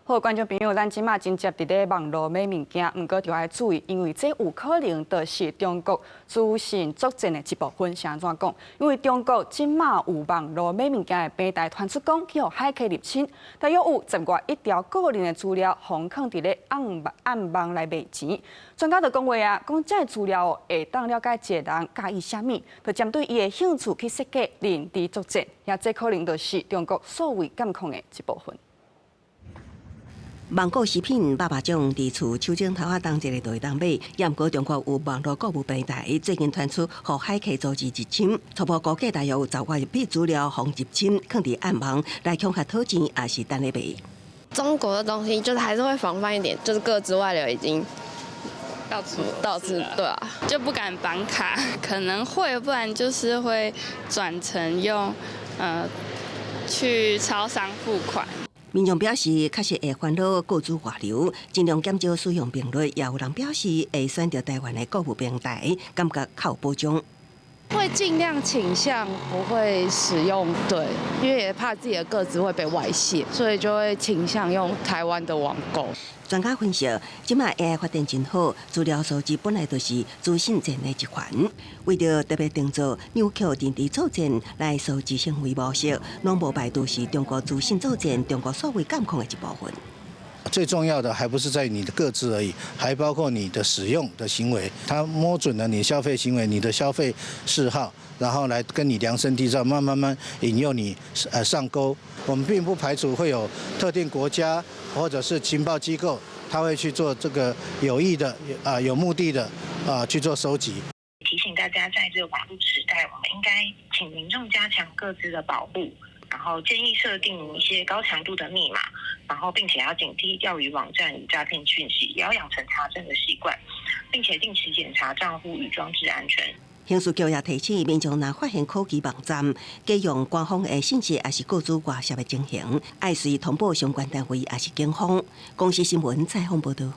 好，觀眾朋友，咱這馬真捷佇咧網路買物件，毋過就愛注意，因為這有可能就是中國資訊作戰的一部分。是按怎講？因為中國這馬有網路買物件的平台傳出講，去予駭客入侵，大約有10外億條個人的資料，予囥佇咧暗暗網來賣錢。專家就講話啊，講這個資料會當了解一個人佮意啥物，就針對伊的興趣去設計認知作戰，也這可能就是中國數位監控的一部分。網購食品百百種，佇厝手指頭仔動一下就會當買。也毋過中國有網路購物平台，最近傳出予駭客組織入侵，初步估計大約有10外億筆資料予入侵，囥佇暗網來恐嚇討錢，抑是等咧賣。中國的東西就是還是會防範一點，就是個資外流已經到處到處對啊，就不敢綁卡，可能會，不然就是會轉成用去超商付款。民眾表示，確實會煩惱個資外流，盡量減少使用頻率。也有人表示會選擇台灣的購物平台，感覺較有保障。會盡量傾向不會使用，對，因為也怕自己的個資會被外洩，所以就會傾向用台灣的網購。專家分析，這馬 AI 發展真好，資料收集本來就是資訊戰的一環。為著特別定做扭曲認知作戰來收集行為模式，攏無排除是中國資訊作戰、中國數位監控的一部分。最重要的還不是在你的個資而已，還包括你的使用的行為。他摸準了你消費行為、你的消費嗜好，然後來跟你量身締造，慢慢慢引誘你上鈎。我們並不排除會有特定國家或者是情報機構，他會去做這個有意的啊、有目的的啊去做收集。提醒大家，在這個網路時代，我們應該請民眾加強個資的保護。然後建議設定一些高強度的密碼，然後並且要警惕釣魚網站與詐騙訊息，也要養成查證的習慣，並且定期檢查賬戶與裝置安全。刑事局也提醒民眾，若發現可疑網站，假用官方的信息，抑是個資外洩的情形，愛隨通報相關單位，抑是警方。公視新聞採訪報導。